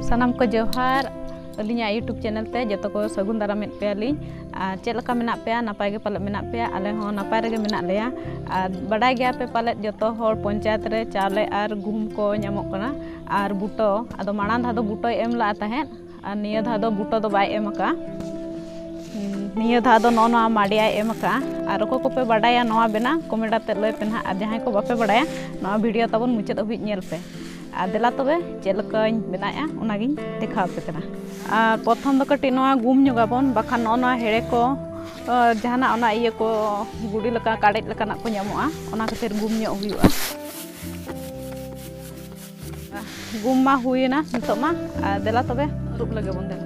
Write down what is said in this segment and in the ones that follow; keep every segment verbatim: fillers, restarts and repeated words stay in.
ᱥᱟᱱᱟᱢ ᱠᱚ ᱡᱚᱦᱟᱨ᱾ ᱟᱹᱞᱤᱧᱟᱜ YouTube ᱪᱮᱱᱮᱞ ᱛᱮ ᱡᱚᱛᱚ ᱠᱚ ᱥᱟᱹᱜᱩᱱ ᱫᱟᱨᱟᱢᱮᱫ ᱯᱮᱭᱟᱞᱤᱧ᱾ ᱟᱨ ᱪᱮᱫ ᱞᱮᱠᱟ ᱢᱮᱱᱟᱜ ᱯᱮᱭᱟ? ᱱᱟᱯᱟᱭ ᱜᱮ ᱯᱟᱞᱮᱫ ᱢᱮᱱᱟᱜ ᱯᱮᱭᱟ᱾ ᱟᱞᱮ ᱦᱚᱸ ᱱᱟᱯᱟᱭ ᱨᱮᱜᱮ ᱢᱮᱱᱟᱜ ᱞᱮᱭᱟ᱾ ᱟᱨ ᱵᱟᱰᱟᱭ ᱜᱮᱭᱟ ᱯᱮ ᱯᱟᱞᱮᱫ, ᱡᱚᱛᱚ ᱦᱚᱲ ᱯᱚᱧᱪᱟᱭᱮᱛ ᱨᱮ ᱪᱟᱣᱞᱮ ᱟᱨ ᱜᱩᱦᱩᱢ ᱠᱚ ᱧᱟᱢᱚᱜ ᱠᱟᱱᱟ, ᱟᱨ ᱵᱩᱴᱟᱹ᱾ ᱟᱫᱚ ᱢᱟᱲᱟᱝ ᱫᱷᱟᱣ ᱫᱚ ᱵᱩᱴᱟᱹᱭ ᱮᱢ ᱞᱟᱜ ᱛᱟᱦᱮᱸᱫ, ᱟᱨ ᱱᱤᱭᱟᱹ ᱫᱷᱟᱣ ᱫᱚ ᱵᱩᱴᱟᱹ ᱫᱚ ᱵᱟᱭ ᱮᱢ ᱟᱠᱟᱫᱼᱟ᱾ ᱦᱩᱸ, ᱱᱤᱭᱟᱹ ᱫᱷᱟᱣ ᱫᱚ ᱱᱚᱜᱼᱚ ᱱᱚᱣᱟ ᱢᱟᱰᱮᱭᱟᱭ ᱮᱢ ᱟᱠᱟᱫᱼᱟ᱾ ᱟᱨ ᱚᱠᱚᱭ ᱠᱚᱯᱮ ᱵᱟᱰᱟᱭᱟ ᱱᱚᱣᱟ ᱵᱮᱱᱟᱣ, ᱠᱚᱢᱮᱱᱴ ᱟᱛᱮᱫ ᱞᱟᱹᱭ ᱯᱮ ᱱᱟᱦᱟᱜ᱾ ᱟᱨ ᱡᱟᱦᱟᱸᱭ ᱠᱚ ᱵᱟᱯᱮ ᱵᱟᱰᱟᱭᱟ, ᱱᱚᱣᱟ ᱵᱷᱤᱰᱤᱭᱳ ᱛᱟᱵᱚᱱ ᱢᱩᱪᱟᱹᱫ ᱦᱟᱹᱵᱤᱡ ᱧᱮᱞ ᱯᱮ᱾ ᱟᱨ ᱫᱮᱞᱟ ᱛᱚᱵᱮ ᱪᱮᱫ ᱞᱮᱠᱟᱧ ᱵᱮᱱᱟᱣᱮᱫᱼᱟ, ᱚᱱᱟᱜᱤᱧ ᱫᱮᱠᱷᱟᱣ ᱟᱯᱮ ᱠᱟᱱᱟ᱾ ᱟᱨ ᱯᱨᱚᱛᱷᱚᱢ ᱫᱚ ᱠᱟᱹᱴᱤᱡ ᱱᱚᱣᱟ ᱜᱩᱢ ᱧᱚᱜᱟᱵᱚᱱ, ᱵᱟᱠᱷᱟᱱ ᱱᱚᱜᱼᱚ ᱱᱚᱣᱟ ᱦᱮᱲᱮ ᱠᱚ, ᱟᱨ ᱡᱟᱦᱟᱱᱟᱜ ᱚᱱᱟ ᱤᱭᱟᱹ ᱠᱚ, ᱜᱩᱰᱤ ᱞᱮᱠᱟ ᱠᱟᱰᱮᱡ ᱞᱮᱠᱟᱱᱟᱜ ᱠᱚ ᱧᱟᱢᱚᱜᱼᱟ, ᱚᱱᱟ ᱠᱷᱟᱹᱛᱤᱨ ᱜᱩᱢ ᱧᱚᱜ ᱦᱩᱭᱩᱜᱼᱟ᱾ ᱜᱩᱢ ᱢᱟ ᱦᱩᱭᱮᱱᱟ ᱱᱤᱛᱚᱜ ᱢᱟ, ᱟᱨ ᱫᱮᱞᱟ ᱛᱚᱵᱮ ᱟᱹᱨᱩᱵ ᱞᱮᱜᱮ ᱵᱚᱱ ᱫᱮᱞᱟ᱾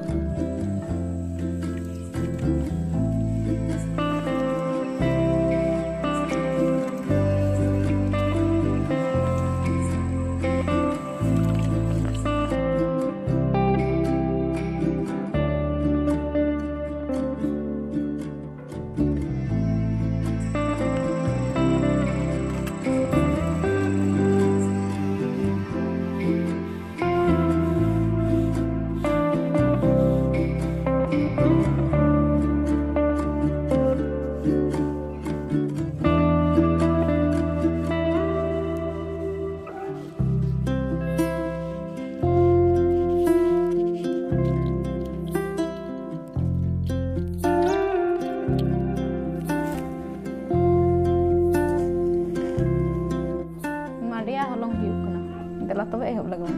ᱢᱟᱰᱮᱭᱟ ᱦᱚᱞᱚᱝ ᱦᱩᱭᱩᱜ ᱠᱟᱱᱟ᱾ ᱫᱮᱞᱟ ᱛᱚᱵᱮ ᱮᱦᱚᱵ ᱞᱮᱜᱮ ᱵᱚᱱ᱾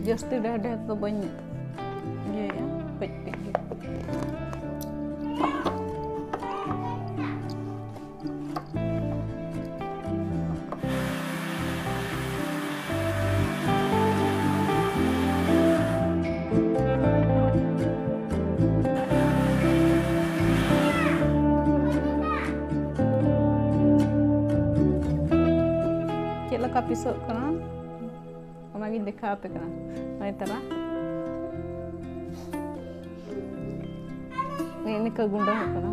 ᱡᱟᱹᱥᱛᱤ ᱰᱷᱮᱨ ᱰᱷᱮᱨ ᱫᱚ ᱵᱟᱹᱧ ᱤᱭᱟᱹᱭᱟ, ᱠᱟᱹᱡ ᱠᱟᱹᱡ ᱜᱮ᱾ ᱪᱮᱫ ᱞᱮᱠᱟ ᱯᱤᱥᱟᱹᱜ ᱠᱟᱱᱟ, ᱚᱱᱟᱜᱤᱧ ᱫᱮᱠᱷᱟᱣ ᱟᱯᱮ ᱠᱟᱱᱟ᱾ ᱱᱚᱜᱼᱚᱭ ᱛᱟᱨᱟ᱾ ᱱᱤᱭᱟᱹ ᱱᱤᱝᱠᱟᱹ ᱜᱩᱸᱰᱟᱹ ᱟᱠᱟᱱᱟ᱾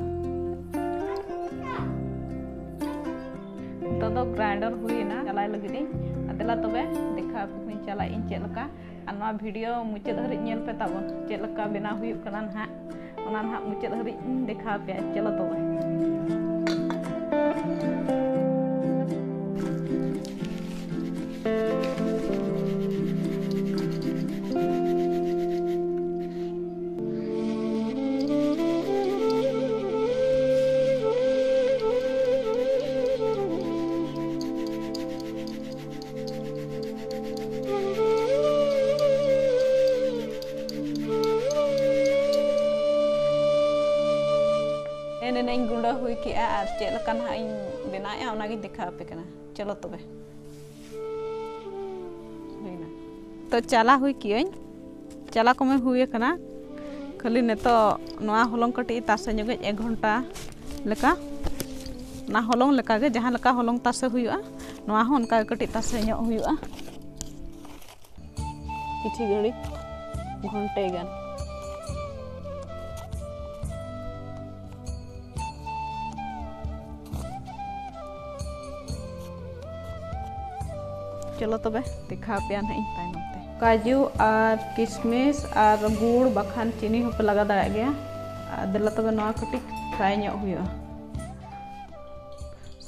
ᱫᱚ ᱜᱨᱟᱭᱤᱱᱰᱟᱨ ᱦᱩᱭᱮᱱᱟ, ᱪᱟᱞᱟᱭ ᱞᱟᱹᱜᱤᱫ ᱤᱧ᱾ ᱟᱨ ᱫᱮᱞᱟ ᱛᱚᱵᱮ ᱫᱮᱠᱷᱟᱣ ᱟᱯᱮ ᱠᱟᱹᱱᱟᱹᱧ ᱪᱟᱞᱟᱜ ᱤᱧ ᱪᱮᱫ ᱞᱮᱠᱟ᱾ ᱟᱨ ᱱᱚᱣᱟ ᱵᱷᱤᱰᱤᱭᱳ ᱢᱩᱪᱟᱹᱫ ᱦᱟᱹᱨᱤᱡ ᱧᱮᱞ ᱯᱮ ᱛᱟᱵᱚᱱ, ᱪᱮᱫ ᱞᱮᱠᱟ ᱵᱮᱱᱟᱣ ᱦᱩᱭᱩᱜ ᱠᱟᱱᱟ ᱱᱟᱦᱟᱜ, ᱚᱱᱟ ᱱᱟᱦᱟᱜ ᱢᱩᱪᱟᱹᱫ ᱦᱟᱹᱨᱤᱡ ᱤᱧ ᱫᱮᱠᱷᱟᱣ ᱟᱯᱮᱭᱟ᱾ ᱪᱚᱞᱚ ᱛᱚᱵᱮ᱾ ᱮᱱᱮᱱᱟᱜ ᱤᱧ ᱜᱩᱸᱰᱟᱹ ᱦᱩᱭ ᱠᱮᱜᱼᱟ ᱟᱨ ᱪᱮᱫ ᱞᱮᱠᱟ ᱱᱟᱦᱟᱜ ᱤᱧ ᱵᱮᱱᱟᱣᱮᱫᱼᱟ, ᱚᱱᱟᱜᱤᱧ ᱫᱮᱠᱷᱟᱣ ᱟᱯᱮ ᱠᱟᱱᱟ᱾ ᱪᱚᱞᱚ ᱛᱚᱵᱮ᱾ ᱦᱩᱭᱱᱟ᱾ ᱛᱚ ᱪᱟᱞᱟ ᱦᱩᱭ ᱠᱮᱜᱼᱟᱹᱧ, ᱪᱟᱞᱟ ᱠᱚᱢᱮ ᱦᱩᱭ ᱟᱠᱟᱱᱟ᱾ ᱠᱷᱟᱹᱞᱤ ᱱᱤᱛᱚᱜ ᱱᱚᱣᱟ ᱦᱚᱞᱚᱝ ᱠᱟᱹᱴᱤᱡ ᱛᱟᱥᱮ ᱧᱚᱜᱟᱹᱧ ᱮᱠ ᱜᱷᱚᱱᱴᱟ ᱞᱮᱠᱟ᱾ ᱚᱱᱟ ᱦᱚᱞᱚᱝ ᱞᱮᱠᱟᱜᱮ, ᱡᱟᱦᱟᱸ ᱞᱮᱠᱟ ᱦᱚᱞᱚᱝ ᱛᱟᱥᱮ ᱦᱩᱭᱩᱜᱼᱟ, ᱱᱚᱣᱟ ᱦᱚᱸ ᱚᱱᱠᱟ ᱜᱮ ᱠᱟᱹᱴᱤᱡ ᱛᱟᱥᱮ ᱧᱚᱜ ᱦᱩᱭᱩᱜᱼᱟ᱾ ᱠᱤᱪᱷᱩ ᱜᱷᱟᱹᱲᱤᱡ ᱜᱷᱚᱱᱴᱮ ᱜᱟᱱ᱾ ᱪᱚᱞᱚ ᱛᱚᱵᱮ, ᱫᱮᱠᱷᱟᱣ ᱟᱯᱮᱭᱟ ᱱᱟᱦᱟᱜ ᱤᱧ ᱛᱟᱭᱱᱚᱢ ᱛᱮ᱾ ᱠᱟᱡᱩ ᱟᱨ ᱠᱤᱥᱢᱤᱥ ᱟᱨ ᱜᱩᱲ ᱵᱟᱠᱷᱟᱱ ᱪᱤᱱᱤ ᱦᱚᱸᱯᱮ ᱞᱟᱜᱟᱣ ᱫᱟᱲᱮᱭᱟᱜ ᱜᱮᱭᱟ᱾ ᱟᱨ ᱫᱮᱞᱟ ᱛᱚᱵᱮ, ᱱᱚᱣᱟ ᱠᱟᱹᱴᱤᱡ ᱯᱷᱨᱟᱭ ᱧᱚᱜ ᱦᱩᱭᱩᱜᱼᱟ᱾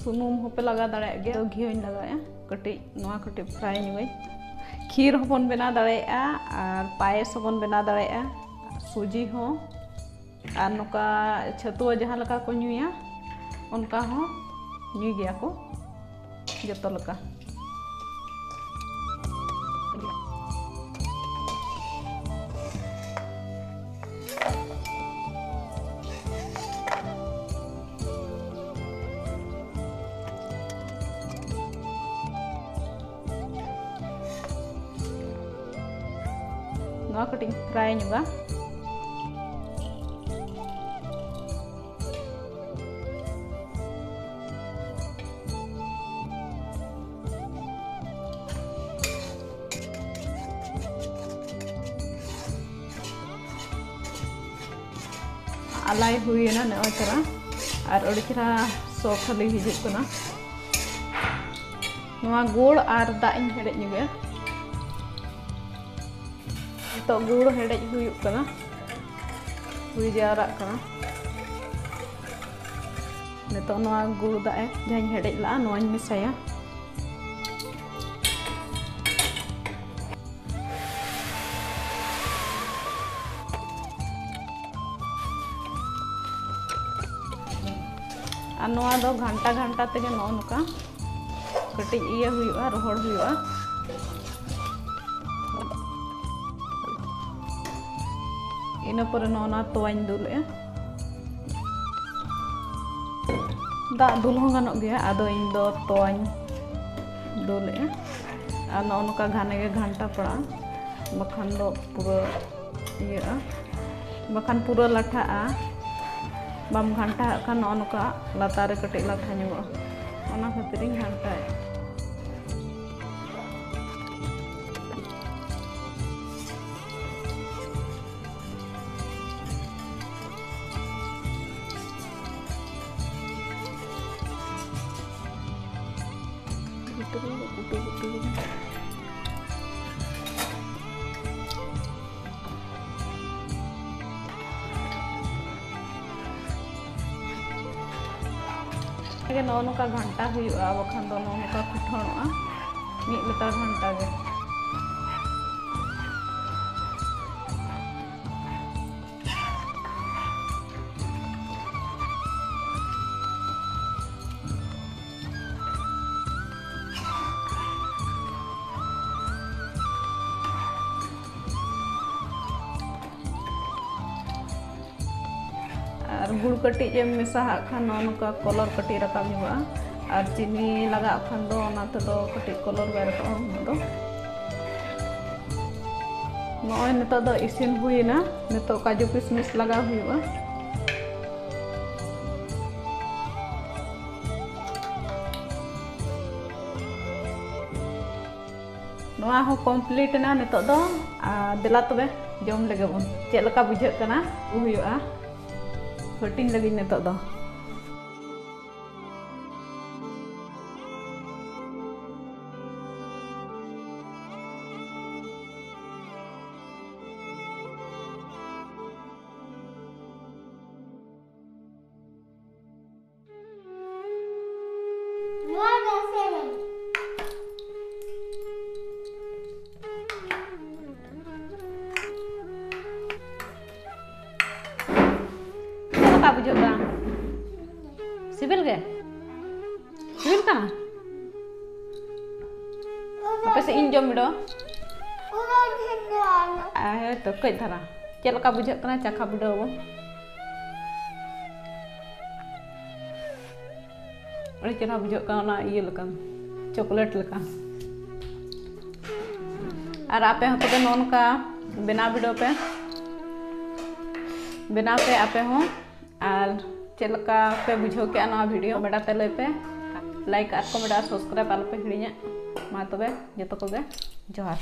ᱥᱩᱱᱩᱢ ᱦᱚᱸᱯᱮ ᱞᱟᱜᱟᱣ ᱫᱟᱲᱮᱭᱟᱜ ᱜᱮᱭᱟ᱾ ᱜᱷᱤ ᱦᱚᱸᱧ ᱞᱟᱜᱟᱣᱮᱫᱼᱟ ᱠᱟᱹᱴᱤᱡ, ᱱᱚᱣᱟ ᱠᱟᱹᱴᱤᱡ ᱯᱷᱨᱟᱭ ᱧᱚᱜᱟᱹᱧ᱾ ᱠᱷᱤᱨ ᱦᱚᱸᱵᱚᱱ ᱵᱮᱱᱟᱣ ᱫᱟᱲᱮᱭᱟᱜᱼᱟ ᱟᱨ ᱯᱟᱭᱮᱥ ᱦᱚᱸᱵᱚᱱ ᱵᱮᱱᱟᱣ ᱫᱟᱲᱮᱭᱟᱜᱼᱟ, ᱥᱩᱡᱤ ᱦᱚᱸ᱾ ᱟᱨ ᱱᱚᱝᱠᱟ ᱪᱷᱟᱹᱛᱩᱣᱟᱹ ᱡᱟᱦᱟᱸ ᱞᱮᱠᱟ ᱠᱚ ᱧᱩᱭᱟ, ᱚᱱᱠᱟ ᱦᱚᱸ ᱧᱩᱭ ᱜᱮᱭᱟ ᱠᱚ ᱡᱚᱛᱚ ᱞᱮᱠᱟ᱾ ᱱᱚᱣᱟ ᱠᱟᱹᱴᱤᱡ ᱤᱧ ᱯᱷᱨᱟᱭ ᱧᱚᱜᱟ᱾ ᱟᱞᱟᱭ ᱦᱩᱭᱮᱱᱟ ᱱᱚᱜᱼᱚᱭ ᱛᱚᱨᱟ, ᱟᱨ ᱟᱹᱰᱤ ᱪᱮᱦᱨᱟ ᱥᱚ ᱠᱷᱟᱹᱞᱤ ᱦᱤᱡᱩᱜ ᱠᱟᱱᱟ᱾ ᱱᱚᱣᱟ ᱜᱩᱲ ᱟᱨ ᱫᱟᱜ ᱤᱧ ᱦᱮᱰᱮᱡ ᱧᱚᱜᱮᱜᱼᱟ᱾ ᱱᱤᱛᱚᱜ ᱜᱩᱲ ᱦᱮᱰᱮᱡ ᱦᱩᱭᱩᱜ ᱠᱟᱱᱟ, ᱦᱩᱭ ᱡᱟᱣᱨᱟᱜ ᱠᱟᱱᱟ᱾ ᱱᱤᱛᱚᱜ ᱱᱚᱣᱟ ᱜᱩᱲ ᱫᱟᱜ ᱮ, ᱡᱟᱦᱟᱸᱧ ᱦᱮᱰᱮᱡ ᱞᱟᱜᱼᱟ, ᱱᱚᱣᱟᱧ ᱢᱮᱥᱟᱭᱟ᱾ ᱟᱨ ᱱᱚᱣᱟ ᱫᱚ ᱜᱷᱟᱱᱴᱟ ᱜᱷᱟᱱᱴᱟ ᱛᱮᱜᱮ ᱱᱚᱜᱼᱚ ᱱᱚᱝᱠᱟ ᱠᱟᱹᱴᱤᱡ ᱤᱭᱟᱹ ᱦᱩᱭᱩᱜᱼᱟ, ᱨᱚᱦᱚᱲ ᱦᱩᱭᱩᱜᱼᱟ᱾ ᱤᱱᱟᱹ ᱯᱚᱨᱮ ᱱᱚᱜᱼᱚ ᱱᱚᱣᱟ ᱛᱚᱣᱟᱧ ᱫᱩᱞᱮᱜᱼᱟ᱾ ᱫᱟᱜ ᱫᱩᱞ ᱦᱚᱸ ᱜᱟᱱᱚᱜ ᱜᱮᱭᱟ, ᱟᱫᱚ ᱤᱧ ᱫᱚ ᱛᱚᱣᱟᱧ ᱫᱩᱞᱮᱜᱼᱟ᱾ ᱟᱨ ᱱᱚᱜᱼᱚ ᱱᱚᱝᱠᱟ ᱜᱷᱟᱱᱮ ᱜᱮ ᱜᱷᱟᱱᱴᱟ ᱯᱟᱲᱟᱜᱼᱟ, ᱵᱟᱠᱷᱟᱱ ᱫᱚ ᱯᱩᱨᱟᱹ ᱤᱭᱟᱹᱜᱼᱟ, ᱵᱟᱠᱷᱟᱱ ᱯᱩᱨᱟᱹ ᱞᱟᱴᱷᱟᱜᱼᱟ᱾ ᱵᱟᱢ ᱜᱷᱟᱱᱴᱟ ᱟᱜ ᱠᱷᱟᱱ ᱱᱚᱜᱼᱚ ᱱᱚᱝᱠᱟ ᱞᱟᱛᱟᱨ ᱨᱮ ᱠᱟᱹᱴᱤᱡ ᱞᱟᱴᱷᱟ ᱧᱚᱜᱚᱜᱼᱟ, ᱚᱱᱟ ᱠᱷᱟᱹᱛᱤᱨ ᱤᱧ ᱜᱷᱟᱱᱴᱟᱭᱮᱫᱼᱟ᱾ ᱱᱚᱜᱼᱚ ᱱᱚᱝᱠᱟ ᱜᱷᱟᱱᱴᱟ ᱦᱩᱭᱩᱜᱼᱟ, ᱵᱟᱠᱷᱟᱱ ᱫᱚ ᱱᱚᱜᱼᱚ ᱱᱚᱝᱠᱟ ᱠᱩᱴᱷᱟᱹᱬᱚᱜᱼᱟ᱾ ᱢᱤᱫ ᱞᱮᱛᱟᱲ ᱜᱷᱟᱱᱴᱟ ᱜᱮ᱾ ᱟᱨ ᱜᱩᱲ ᱠᱟᱹᱴᱤᱡ ᱮᱢ ᱢᱮᱥᱟᱦᱟᱜ ᱠᱷᱟᱱ ᱱᱚᱜᱼᱚ ᱱᱚᱝᱠᱟ ᱠᱚᱞᱚᱨ ᱠᱟᱹᱴᱤᱡ ᱨᱟᱠᱟᱵ ᱧᱚᱜᱚᱜᱼᱟ, ᱟᱨ ᱪᱤᱱᱤ ᱞᱟᱜᱟᱜ ᱠᱷᱟᱱ ᱫᱚ ᱚᱱᱟ ᱛᱮᱫᱚ ᱠᱟᱹᱴᱤᱡ ᱠᱚᱞᱚᱨ ᱵᱟᱭ ᱨᱟᱠᱟᱵᱼᱟ ᱩᱱᱟᱹᱜ ᱫᱚ᱾ ᱱᱚᱜᱼᱚᱭ ᱱᱤᱛᱚᱜ ᱫᱚ ᱤᱥᱤᱱ ᱦᱩᱭᱮᱱᱟ᱾ ᱱᱤᱛᱚᱜ ᱠᱟᱡᱩ ᱠᱤᱥᱢᱤᱥ ᱞᱟᱜᱟᱣ ᱦᱩᱭᱩᱜᱼᱟ᱾ ᱱᱚᱣᱟ ᱦᱚᱸ complete ᱮᱱᱟ ᱱᱤᱛᱚᱜ ᱫᱚ᱾ ᱟᱨ ᱫᱮᱞᱟ ᱛᱚᱵᱮ ᱡᱚᱢ ᱞᱮᱜᱮ ᱵᱚᱱ, ᱪᱮᱫ ᱞᱮᱠᱟ ᱵᱩᱡᱷᱟᱹᱜ ᱠᱟᱱᱟ ᱩᱛᱩ ᱦᱩᱭᱩᱜᱼᱟ᱾ ᱦᱟᱹᱴᱤᱧ ᱞᱟᱹᱜᱤᱫ ᱱᱤᱛᱚᱜ ᱫᱚ᱾ ᱱᱚᱣᱟ ᱫᱚ ᱥᱮᱨᱮᱧ᱾ ᱪᱮᱫ ᱞᱮᱠᱟ ᱵᱩᱡᱷᱟᱹᱜ ᱠᱟᱱᱟ? ᱥᱤᱵᱤᱞ ᱜᱮ? ᱥᱤᱵᱤᱞ ᱠᱟᱱᱟ? ᱟᱯᱮ ᱥᱮᱫ ᱤᱧ ᱡᱚᱢ ᱵᱤᱰᱟᱹᱣᱟ᱾ ᱦᱮᱸ ᱛᱚ, ᱠᱟᱹᱡ ᱫᱷᱟᱨᱟ᱾ ᱪᱮᱫ ᱞᱮᱠᱟ ᱵᱩᱡᱷᱟᱹᱜ ᱠᱟᱱᱟ, ᱪᱟᱠᱷᱟ ᱵᱤᱰᱟᱹᱣ ᱟᱵᱚᱱ᱾ ᱟᱹᱰᱤ ᱪᱮᱦᱨᱟ ᱵᱩᱡᱷᱟᱹᱜ ᱠᱟᱱᱟ, ᱚᱱᱟ ᱤᱭᱟᱹ ᱞᱮᱠᱟ, ᱪᱚᱠᱞᱮᱴ ᱞᱮᱠᱟ᱾ ᱟᱨ ᱟᱯᱮ ᱦᱚᱸ ᱛᱚᱵᱮ ᱱᱚᱜᱼᱚ ᱱᱚᱝᱠᱟ ᱵᱮᱱᱟᱣ ᱵᱤᱰᱟᱹᱣ ᱯᱮ, ᱵᱮᱱᱟᱣ ᱯᱮ ᱟᱯᱮ ᱦᱚᱸ᱾ ᱟᱨ ᱪᱮᱫ ᱞᱮᱠᱟ ᱯᱮ ᱵᱩᱡᱷᱟᱹᱣ ᱠᱮᱜᱼᱟ ᱱᱚᱣᱟ ᱵᱷᱤᱰᱤᱭᱳ, ᱠᱚᱢᱮᱱᱴ ᱟᱛᱮ ᱞᱟᱹᱭ ᱯᱮ᱾ ᱞᱟᱭᱤᱠ ᱟᱨ ᱠᱚᱢᱮᱱᱴ ᱟᱨ ᱥᱟᱵᱥᱠᱨᱟᱭᱤᱵ ᱟᱞᱚ ᱯᱮ ᱦᱤᱲᱤᱧᱟ᱾ ᱢᱟ ᱛᱚᱵᱮ ᱡᱚᱛᱚ ᱠᱚᱜᱮ ᱡᱚᱦᱟᱨ᱾